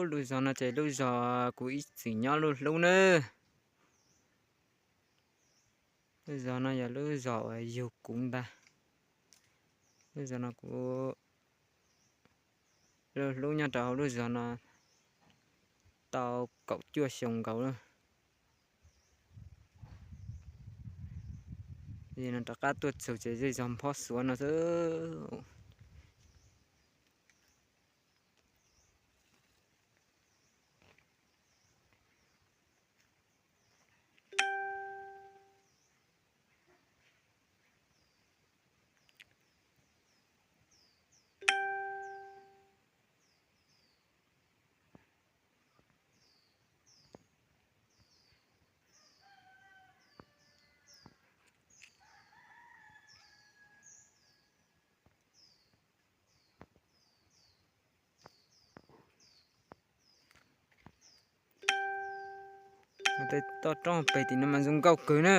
Lub zos no ces lub zos kuv ib txwm nyob luj hlub nawb. Lub zos no yog lub zos uas yug kuv ntag. Lub zos no kuv luj hlub nyob rau hauv lub zos no tau kaum cuaj xyoo nkaus lawm. Yog no rov qab tuaj txug ces zej zog Nphob Xuav no xwb. Tej toj roob pem tim no mas zoo nkauj kawg na.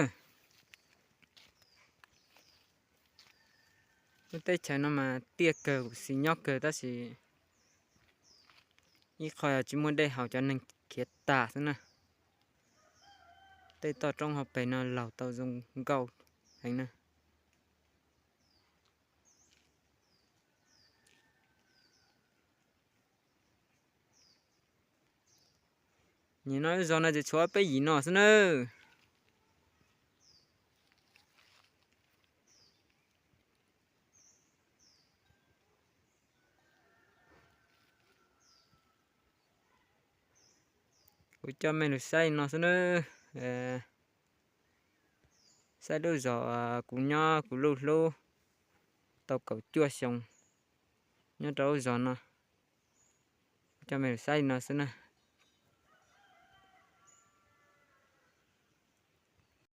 Lub teb chaws no mas tiaj kawg, kuv xis nyob kawg tab sis ib qho yog tsis muaj dej haus cov neeg khiav tag xwb na. Tej toj roob hauv pes no laug tau zoo nkauj heev na. Nim no lub zos no ces tshuav peb yim no xwb nawb. Kuv coj mej lug saib no xwb nawb. Saib lub zos kuv nyob kuv luj hlub tau kaum cuaj xyoo nyob rau lub zos no. Kuv coj mej lug saib no xwb na.